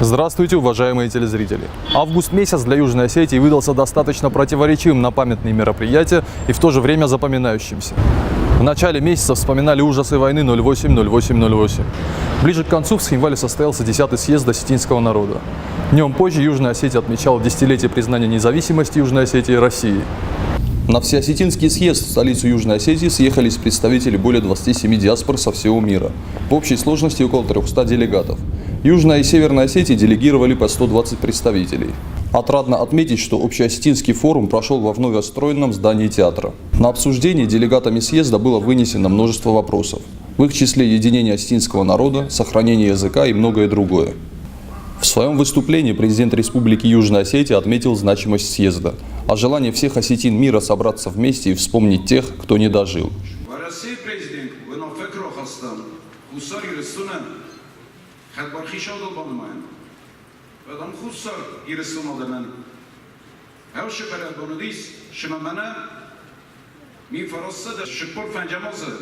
Здравствуйте, уважаемые телезрители! Август месяц для Южной Осетии выдался достаточно противоречивым на памятные мероприятия и в то же время запоминающимся. В начале месяца вспоминали ужасы войны 08-08-08. Ближе к концу в Цхинвале состоялся 10-й съезд осетинского народа. Днем позже Южная Осетия отмечала десятилетие признания независимости Южной Осетии России. На Всеосетинский съезд в столицу Южной Осетии съехались представители более 27 диаспор со всего мира. В общей сложности около 300 делегатов. Южная и Северная Осетии делегировали по 120 представителей. Отрадно отметить, что общеосетинский форум прошел во вновь отстроенном здании театра. На обсуждение делегатами съезда было вынесено множество вопросов. В их числе единение осетинского народа, сохранение языка и многое другое. В своем выступлении президент Республики Южная Осетия отметил значимость съезда, а желание всех осетин мира собраться вместе и вспомнить тех, кто не дожил. Уӕрӕсейы президент уынаффӕ куы рахаста Хуссар Ирыстоны хӕдбар хицауадыл банымайын, уӕд ам Хуссар Ирыстоны адӕмӕн ӕвшы бӕрӕгбон уыдис, цыма мӕнӕ 1945 азы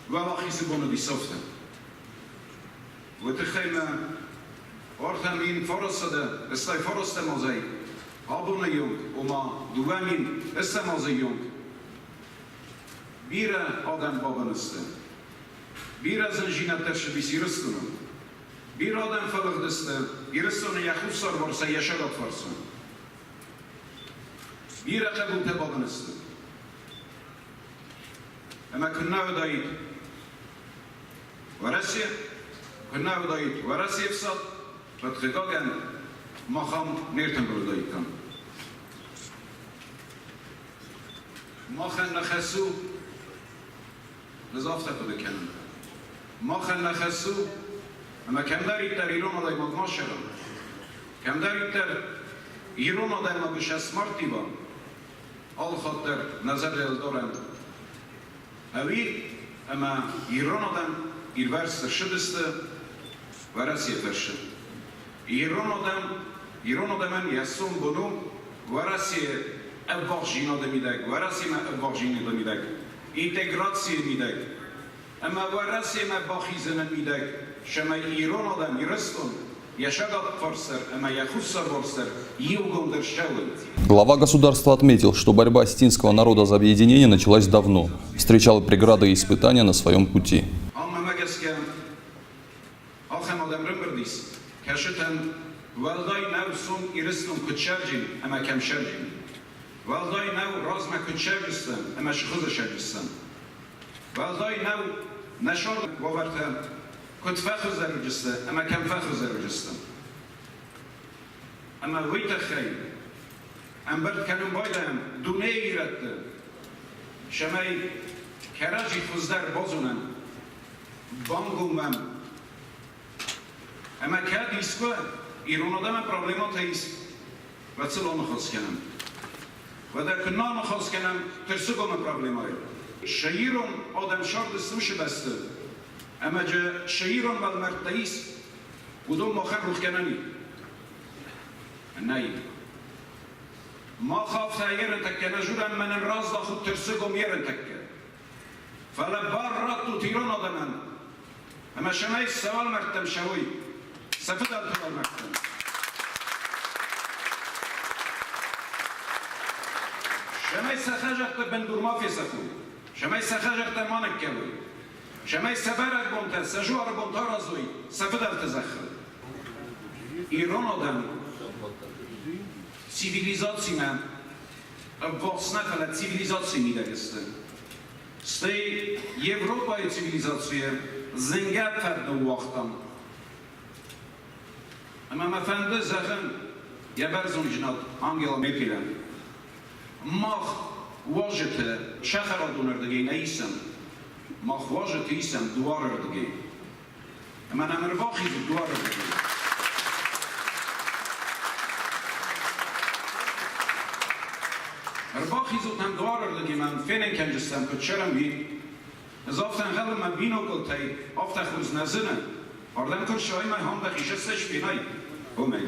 Уӕлахизы бон уыдис афтӕ. Уый тыххӕй мӕ 3980 азӕй абоны онг, ома 2000 азы онг, бирӕ адӕм бабын сты. Бирӕ зындзинӕдтӕ ссыдис Ирыстоны. Бирӕ адӕм фӕлыгъдысты Ирыстоны йӕ хуссарварсӕй йӕ сӕгатварсы. Бирӕ хъӕбултӕ бабын сты. Ӕмӕ куыннӕ уыдаид Уӕрӕсе, куыннӕ уыдаид Уӕрӕсейы ӕфсад, уӕд, хъыгагӕн, мах ам не ртымбыл уыдаиккам. Махӕн нӕ хӕс у, ӕз афтӕ хъуыды кӕнын, махӕн нӕ хӕс у, ӕмӕ кӕмдӕриддӕр ирон адӕймаг ма сӕрӕм, кӕмдӕриддӕр ирон адӕймаг сӕ смартива, алыхатт дӕр нӕ зӕрдӕйыл дарӕм, ӕви ӕмӕ ирон адӕм ирвӕрсты ссыдысты, Уӕрӕсе фӕрсы. Ирон адӕм, ирон адӕмӕн йӕ сомбон у Уӕрӕсейы ӕввахсдзинады мидӕг, Уӕрӕсемӕ ӕввахсдзинады мидӕг, интеграцийы мидӕг ӕмӕ Уӕрӕсемӕ бахизыны мидӕг, цӕмӕй ирон адӕм Ирыстон йӕ сагатфарс дӕр ӕмӕ йӕ хуссарварс дӕр иугонд ӕрцӕуы. Глава государства отметил, что борьба осетинского народа за объединение началась давно, встречала преграды и испытания на своем пути. Ам гӕсгӕ ахӕм адӕм рымбырд ис, кӕцытӕн уӕлдай нӕу сом Ирыстон куыд сӕрджын ӕмӕ кӕм сӕрджын. Уӕлдай нӕу размӕ куыд сӕрджыстӕм ӕмӕ цы хуызы сӕрджыстӕм. Уӕлдай нӕу нӕ сӕрды уавӕртӕ куыд фӕхуыздӕр уыдысты ӕмӕ кӕм фӕхуыздӕр уыдысты. Ӕмӕ уый тыххӕй ӕмбырд кӕнын байдайӕм дунейы ирӕтты, цӕмӕй кӕрӕдзи хуыздӕр базонӕм, бангомӕм. Ӕмӕ кӕд искуы ирон адӕмӕн проблемӕтӕ ис, уӕд сыл аныхас кӕнӕм. Уӕдӕ куыннӕ аныхас кӕнӕм Тырсыгомы проблемӕйыл. Цы ирон адӕм сардысты уыцы бӕсты ӕмӕ дзы цы ирон уӕлмӕрдтӕ ис, уыдон махӕн рухгӕнӕн и? Нӕй. Мах афтӕ ерынтӕккӕ нӕ зурӕм, мӕнӕн раздахут Тырсыгом ерынтӕккӕ. Фӕлӕ бар раттут ирон адӕмӕн, ӕмӕ цӕмӕй сӕ уӕлмӕрдтӕм цӕуой, сӕ фыдӕлты уӕлмӕрдтӕм. Цӕмӕй сӕ хӕдзӕртты бындур ма фесӕфой, цӕмӕй сӕ хӕдзӕрттӕ ма ныккӕлой, цӕмӕй сӕ бӕрӕгбонтӕ, сӕ зуары бонтӕ аразой сӕ фыдӕлты зӕххыл. Ирон адӕм цивилизацимӕ ӕввахс нӕ, фӕлӕ цивилизацийы мидӕг сты. Стӕй Европӕйы цивилизацийы зынгӕ фӕд ныууагътам. Ӕмӕ мӕ фӕнды зӕгъын йӕ бӕрзонддзинад Ангела Меркелӕн. Мах уазджыты сӕхӕрадоны рдыгӕй нӕ исӕм, мах уазджыты исӕм дуары рдыгӕй. Ӕмӕ нӕм ӕрбахизут дуары рдыгӕй. Ӕрбахизут нӕм дуары рдыгӕй мӕм фенын кӕнджыстӕм, куыд цӕрӕм, уый. Ӕз афтӕ ӕнхъӕлын мӕ биноклтӕй афтӕ хорз нӕ зыны. Ардӕм куы рцӕуай, мӕ хӕмбӕх исӕссӕ фенай. Омӕй.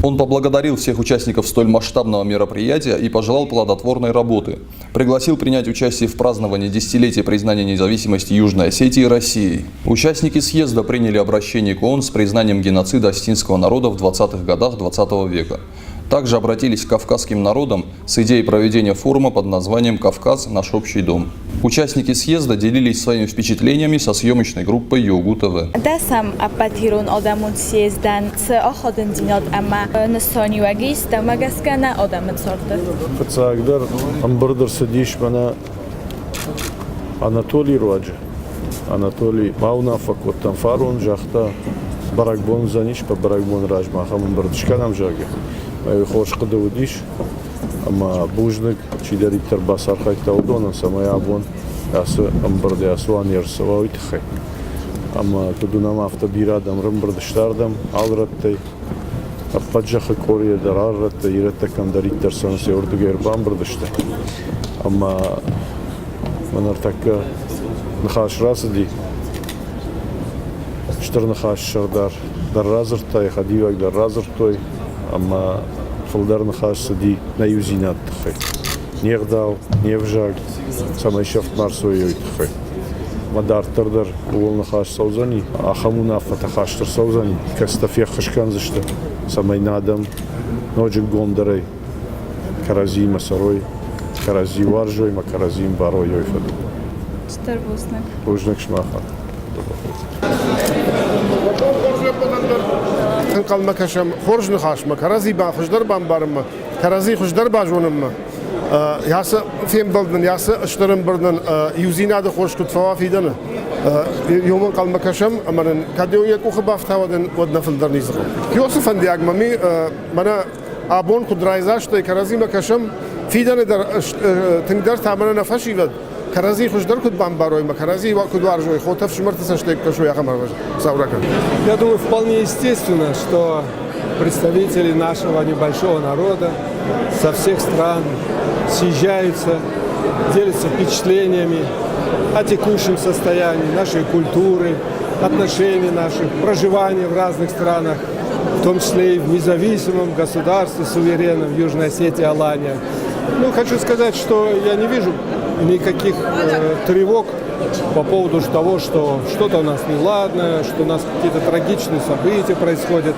Он поблагодарил всех участников столь масштабного мероприятия и пожелал плодотворной работы. Пригласил принять участие в праздновании десятилетия признания независимости Южной Осетии Россией. Участники съезда приняли обращение к ООН с признанием геноцида осетинского народа в 20-х годах 20 века. Также обратились к кавказским народам с идеей проведения форума под названием «Кавказ. Наш общий дом». Участники съезда делились своими впечатлениями со съемочной группой ЮГУ ТВ. Дӕсӕм ӕппӕтирон адӕмон съездӕн цы ахадындзинад ӕмӕ нысаниуӕг ис, дӕумӕ гӕсгӕ нӕ адӕмы царды? Фыццагдӕр ӕмбырд ӕрцыдис мӕнӕ Анатолийы руаджы. Анатолий бауынаффӕ кодтам фарон, загъта, бӕрӕгбон уыдзӕнис, по бӕрӕгбоны размӕ ахӕм ӕмбырд скӕнӕм, зӕгъгӕ. Хорз хъуыды уыдис ӕмӕ бузныг, чидӕриддӕр бацархайдта уыдонӕн, цӕмӕй абон ацы ӕмбырды ацы уан не рцӕуа, уый тыххӕй. Ӕмӕ куыд уынӕм, афтӕ бирӕ адӕм ӕрӕмбырд сты ардӕм алы рӕттӕй. Ӕппӕт зӕххы къорийӕ дӕр алы рӕттӕй ирӕттӕ кӕмдӕриддӕр цӕуынц, уырдыгӕй ӕрбамбырд сты. Ӕмӕ мӕ ныртӕккӕ ныхас рацыди. Стыр ныхас сӕрдар дӕр радзырдта, йӕ хӕдивӕг дӕр радзырдтой, ӕмӕ фылдӕр ныхас цыди нӕ иудзинады тыххӕй. Не гъдау, не взаг, цӕмӕй сӕфт ма рцӕуой, уый тыххӕй. Ӕмӕ дарддӕр дӕр ууыл ныхас цӕудзӕни, ахӕм уынаффӕтӕ хаст ӕрцӕудзӕни, кӕцытӕ феххуыс кӕндзысты, цӕмӕй нӕ адӕм ноджы гомдӕрӕй кӕрӕдзиимӕ цӕрой, кӕрӕдзи уарзой ӕмӕ кӕрӕдзи ӕмбарой, уый фӕдыл. Стыр бузныг. Бузныг сымахӕн. Ӕнхъӕлмӕ кӕсӕм хорз ныхасмӕ, кӕрӕдзи хуыздӕр бамбарынмӕ, кӕрӕдзи хуыздӕр базонынмӕ. Ацы фембӕлд нын, ацы стыр ӕмбырд нын иудзинады хорз куыд фӕуа фидӕны. Иумӕ ӕнхъӕлмӕ кӕсӕм ӕмӕ нын кӕд йӕ къухы бафта, уӕд ын уӕд нӕ фылдӕр ницы хъӕуы. Иосы фӕндиаг мӕм и, мӕнӕ абон куыд райдзастӕй кӕрӕдзимӕ кӕсӕм, фидӕны дӕр тынгдӕр та мӕнӕ нӕ фӕсивӕд кӕрӕдзи хуыздӕр куыд бамбарой ӕмӕ кӕрӕдзи куыд уарзой, хотӕ ӕфсымӕрты цӕстӕй куы кӕсой, ахӕм сауракӕн. Я думаю, вполне естественно, что представители нашего небольшого народа со всех стран съезжаются, делятся впечатлениями о текущем состоянии нашей культуры, отношений наших, проживания в разных странах, в том числе и в независимом государстве суверенном Южной Осетии Алания. Ну, хочу сказать, что я не вижу никаких тревог по поводу того, что что-то у нас неладно, что у нас какие-то трагичные события происходят.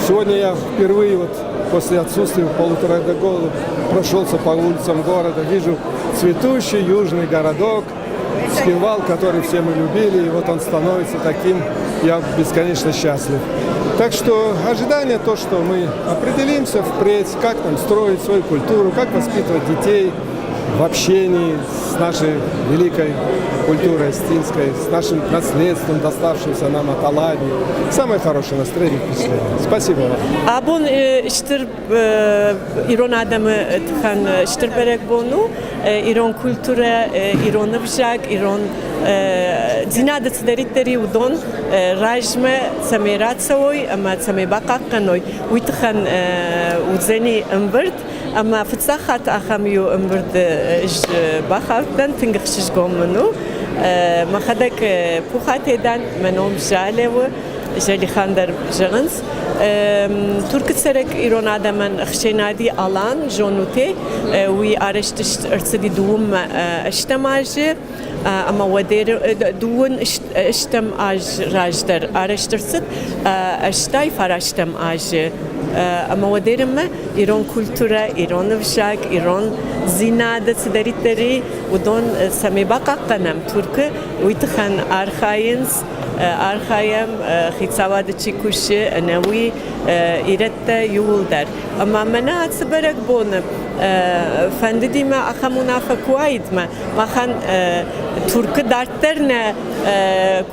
Сегодня я впервые вот после отсутствия полутора года прошелся по улицам города, вижу цветущий южный городок, Цхинвал, который все мы любили, и вот он становится таким, я бесконечно счастлив. Так что ожидание то, что мы определимся впредь, как нам строить свою культуру, как воспитывать детей в общении с нашей великой культурой осетинской, с нашим наследством, доставшимся нам от Алании. Самое хорошее настроение впечатление. Спасибо вам. Абон стыр ирон адӕмы тыххӕн стыр бӕрӕгбон у. Ирон культурӕ, ирон ӕвзаг, ирон дзинады цыдӕриддӕр и, уыдон размӕ цӕмӕй рацӕуой ӕмӕ цӕмӕй бахъахъхъӕной, уый тыххӕн уыдзӕни ӕмбырд. Ӕмӕ фыццаг хатт ахӕм иу ӕмбырды ӕз бахаудтӕн, тынг ӕхсызгон мын у. Мӕхӕдӕг Пухатӕй дӕн, мӕ ном Жале у. Зӕлихан дӕр зӕгъынц. Туркы цӕрӕг ирон адӕмӕн ӕхсӕнади Алан зонуте, уый арӕзт ӕрцыди дыууынмӕ ӕстӕм азы ӕмӕ дыууын ӕстӕм аз раздӕр арӕзт ӕрцыд ӕстай фарӕстӕм азы ӕмӕ уӕдерымӕ ирон культурӕ, ирон ӕвзаг, ирон дзинады цыдӕриддӕр и, уыдон цӕмӕй бахъахъхъӕнӕм Туркы, уый тыххӕн архайынц архайӕм, хицауады чи кусы, ӕнӕуый ирӕттӕ иууылдӕр. Ӕмӕ мӕнӕ ацы бӕрӕгбоны фӕндыди мӕ ахӕм уынаффӕ куы уаид мӕ махӕн Туркы дарддӕр нӕ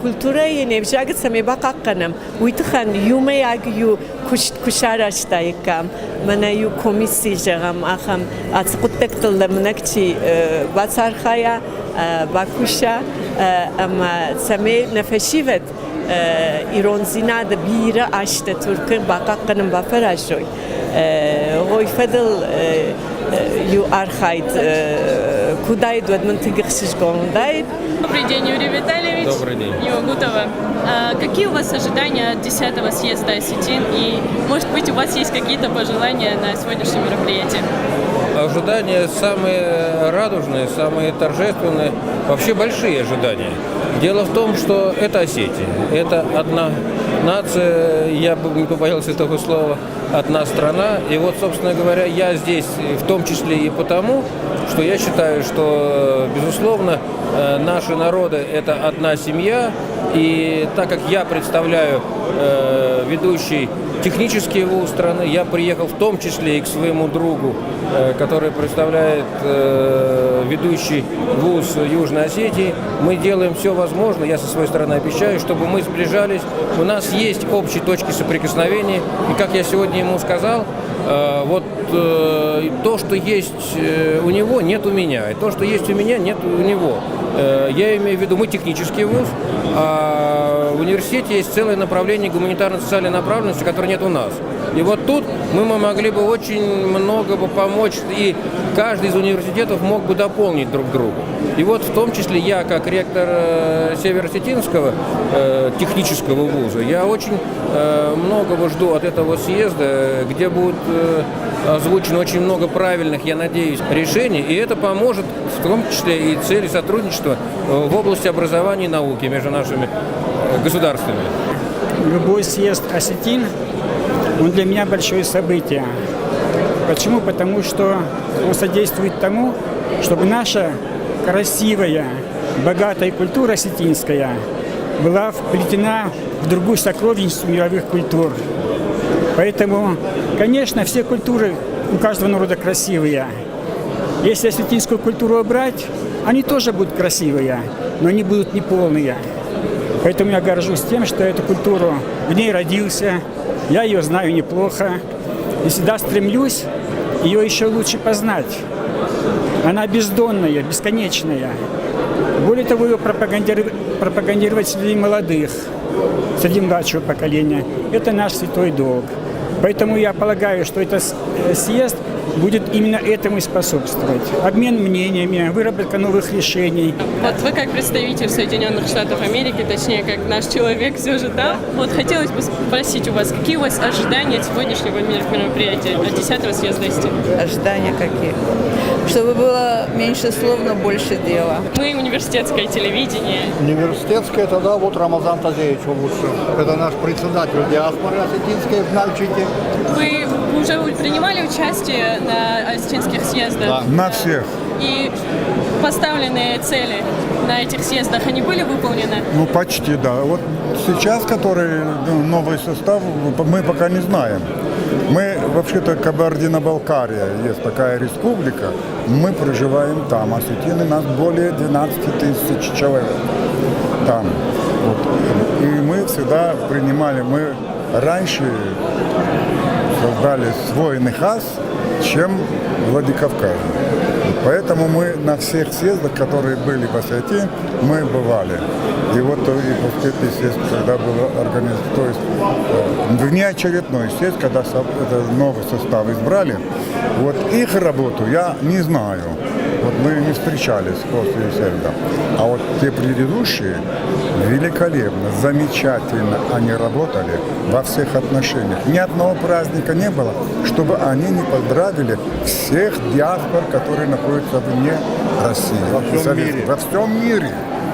культурӕйы не взагы цӕмӕй бахъахъхъӕнӕм, уый тыххӕн иумӕйаг иу куыст куы сарӕзтаиккам, мӕнӕ иу комисси, зӕгъӕм, ахӕм ацы хъуыддӕгтыл лӕмбынӕг чи бацархайа, бакуса ӕмӕ цӕмӕй нӕ фӕсивӕд ирондзинады бирӕ азтӕ Туркы бахъахъхъӕнын бафӕразой, уый фӕдыл иу архайд Куы уыдаид, уӕд мын тынг ӕхсызгон уыдаид. Добрый день, Юрий Витальевич. Добрый день. Йогутова. А какие у вас ожидания от 10-го съезда осетин? И, может быть, у вас есть какие-то пожелания на сегодняшнее мероприятие? Ожидания самые радужные, самые торжественные, вообще большие ожидания. Дело в том, что это Осетия, это одна нация, я бы не побоялся этого слова, одна страна. И вот, собственно говоря, я здесь в том числе и потому, что я считаю, что, безусловно, наши народы – это одна семья. И так как я представляю ведущий технический вуз страны, я приехал в том числе и к своему другу, который представляет ведущий вуз Южной Осетии. Мы делаем все возможное, я со своей стороны обещаю, чтобы мы сближались. У нас есть общие точки соприкосновения. И как я сегодня ему сказал, вот то, что есть у него, нет у меня. И то, что есть у меня, нет у него. Я имею в виду, мы технический вуз, а в университете есть целое направление гуманитарно-социальной направленности, которое нет у нас. И вот тут мы могли бы очень много бы помочь, и каждый из университетов мог бы дополнить друг друга. И вот в том числе я, как ректор Северо-Осетинского технического вуза, я очень многого жду от этого съезда, где будут озвучено очень много правильных, я надеюсь, решений, и это поможет в том числе и цели сотрудничества в области образования и науки между нашими государствами. Любой съезд осетин, он для меня большое событие. Почему? Потому что он содействует тому, чтобы наша красивая, богатая культура осетинская была вплетена в другую сокровищницу мировых культур. Поэтому, конечно, все культуры у каждого народа красивые. Если осетинскую культуру брать, они тоже будут красивые, но они будут неполные. Поэтому я горжусь тем, что эту культуру в ней родился, я ее знаю неплохо и всегда стремлюсь ее еще лучше познать. Она бездонная, бесконечная. Более того, ее пропагандировать среди молодых, среди младшего поколения – это наш святой долг. Поэтому я полагаю, что этот съезд будет именно этому и способствовать. Обмен мнениями, выработка новых решений. Вот вы как представитель Соединенных Штатов Америки, точнее, как наш человек все же там, вот хотелось бы спросить у вас, какие у вас ожидания от сегодняшнего мероприятия, от 10-го съезда осетин? Ожидания какие? Чтобы было меньше слов, но больше дела. Мы университетское телевидение. Университетское тогда вот Рамазан Тазеевич лучше. Это наш председатель диаспоры осетинской в Нальчике. Вы уже принимали участие на осетинских съездах? Да. На всех. И поставленные цели на этих съездах, они были выполнены? Ну, почти, да. Вот сейчас, который новый состав, мы пока не знаем. Мы, вообще-то, Кабардино-Балкария, есть такая республика, мы проживаем там. Осетины нас более 12 тысяч человек там. Вот. И мы всегда принимали, мы раньше создали свой Ныхас, чем Владикавказ. Поэтому мы на всех съездах, которые были в Осетии, мы бывали. И вот и последний съезд, когда был организован, то есть внеочередной съезд, когда это новый состав избрали, вот их работу я не знаю. Вот мы не встречались после съезда. А вот те предыдущие великолепно, замечательно они работали во всех отношениях. Ни одного праздника не было, чтобы они не поздравили всех диаспор, которые находятся вне России. Во всем мире. Во всем мире.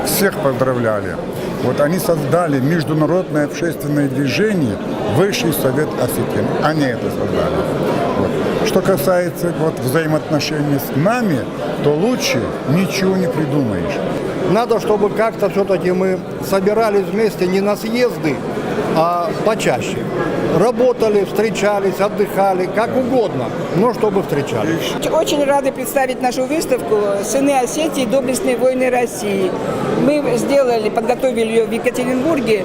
Всех поздравляли. Вот они создали международное общественное движение Высший Совет Осетин. Они это создали. Вот. Что касается вот, взаимоотношений с нами, то лучше ничего не придумаешь. Надо, чтобы как-то все-таки мы собирались вместе не на съезды, а почаще. Работали, встречались, отдыхали, как угодно, но чтобы встречались. Очень рады представить нашу выставку «Сыны Осетии. Доблестные воины России». Мы сделали, подготовили ее в Екатеринбурге.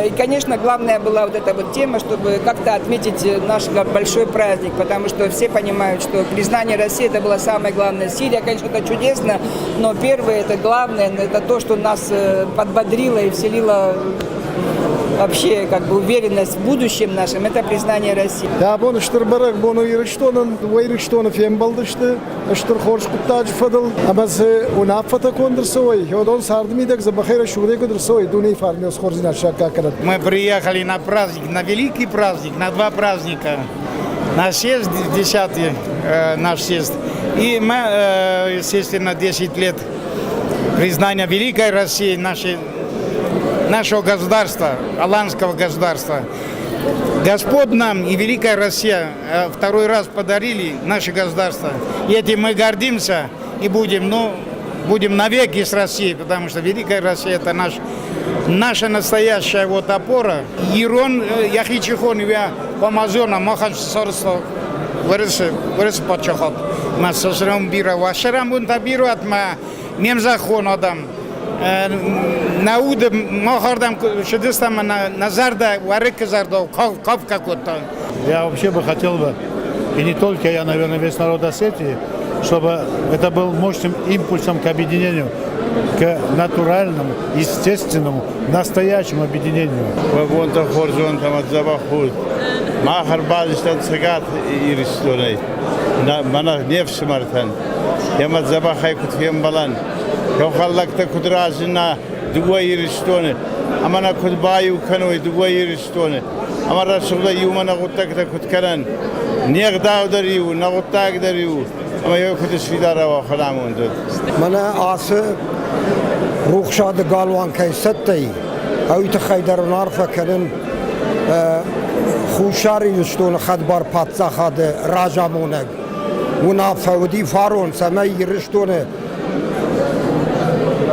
И, конечно, главная была вот эта вот тема, чтобы как-то отметить наш большой праздник, потому что все понимают, что признание России – это было самое главное. Сирия, конечно, это чудесно, но первое, это главное, это то, что нас подбодрило и вселило вообще как бы уверенность в будущем нашем, это признание России. Абон стыр бӕрӕгбон у Ирыстонӕн, дыууӕ Ирыстоны фембӕлдысты стыр хорз хъуыддаджы фӕдыл ӕмӕ дзы уынаффӕтӕ конд ӕрцӕуой, уыдон царды мидӕг дзӕбӕхӕй рӕсугъдӕй куыд ӕрцӕуой, дунейы фарн хорздзинад саккаг кӕнӕд. Мы приехали на праздник, на великий праздник, на два праздника. На съезд, 10-й наш съезд, и мы, естественно, 10 лет признания Великой России, нашей, нашего государства, Аланского государства. Господь нам и Великая Россия второй раз подарили наше государство. И этим мы гордимся и будем, ну, будем навеки с Россией, потому что Великая Россия – это наш, наша настоящая вот опора. Ирон йӕхи чи хоны, йӕ Амазона махӕн сарӕзта Уырысы, Уырысы паддзахад. Мӕ сӕрӕн бирӕ уа сӕрӕнбонтӕ бирӕ уӕд мӕ ме мзӕххон адӕм. Нӕ уды махӕрдӕм цыдыстӕм нӕ зӕрдӕ, уӕрыккы зӕрдӕ кафгӕ кодта. Я вообще бы хотел бы, и не только я, наверное, весь народ Осетии, чтобы это был мощным импульсом к объединению, к натуральному, естественному, настоящему объединению. Бонтӕ хорз уӕнт ӕмӕ дзӕбӕх ут. Мах ӕрбацыдыстӕм Цӕгат Ирыстонӕй, мӕнӕ не фсымӕртӕн. Ӕмӕ дзӕбӕхӕй куыд фембӕлӕн, хохӕллӕгтӕ куыд разына дыууӕ Ирыстоны, ӕмӕ нӕ куыд баиу кӕной дыууӕ Ирыстоны, ӕмӕ рӕсугъдӕй иумӕ нӕ хъуыддӕгтӕ куыд кӕнӕн, не гъдау дӕр иу, нӕ хъуыддаг дӕр иу, ӕмӕ йӕ куыд сфидар уа амонд уӕд. Мӕнӕ ацы рухсады галуан кӕй цӕттӕ и, уый тыххӕй дӕр ын арфӕ кӕнын Хуссар Ирыстоны хӕдбар паддзахады разамонӕг уынаффӕ уыди фарон, цӕмӕй Ирыстоны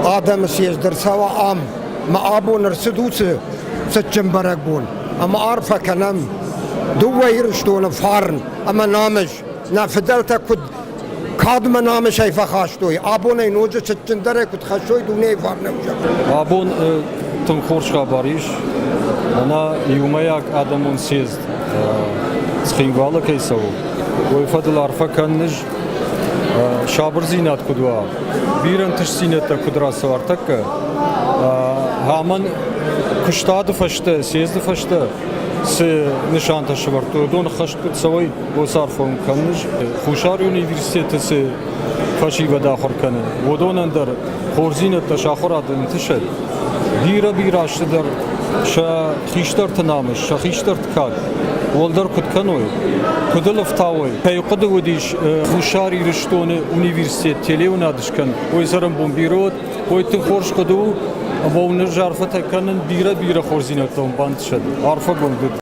адӕмы съезд ӕрцӕуа ам. Мӕ абон ӕрцыд уыцы цытджын бӕрӕгбон ӕмӕ арфӕ кӕнӕм дыууӕ Ирыстоны фарн ӕмӕ намыс нӕ фыдӕлтӕ куыд кадмӕ намысӕй фӕхастой, абонӕй ноджы цытджындӕрӕй куыд хӕссой дунейы фарнӕвзаг. Абон тынг хорз хабар ис. Мӕнӕ иумӕйаг адӕмон съезд Цхинвалы кӕй цӕуы, уый фӕдыл арфӕ кӕнын сабырдзинад куыд уа, бирӕ ӕнтыстдзинӕдтӕ куыд рацӕуа ӕртӕккӕ, амӕн куыстады фӕстӕ, съезды фӕстӕ цы нысантӕ сӕвӕрдтой, уыдон ӕххӕст куыд цӕуой, уыцы арфӕ кӕнын. Хуссар университеты цы фӕсивӕд ахуыр кӕны, уыдонӕн дӕр хорздзинӕдтӕ сӕ ахуырады ӕнтысӕд. Бирӕ-бирӕ азты дӕр сӕ хистӕрты намыс, сӕ хистӕрты кад уӕлдӕр куыд кӕной, куыд ыл ӕфтауой. Кӕй хъуыды уыдис Хуссар Ирыстоны университет телеуынад скӕн, уый цӕрӕнбон бирӕ уыд, уый тынг хорз хъуыды у, ӕмӕ уын ӕз арфӕтӕ кӕнын бирӕ-бирӕ хорздзинӕдтӕ уын бантысӕд. Арфӕгонд уыд.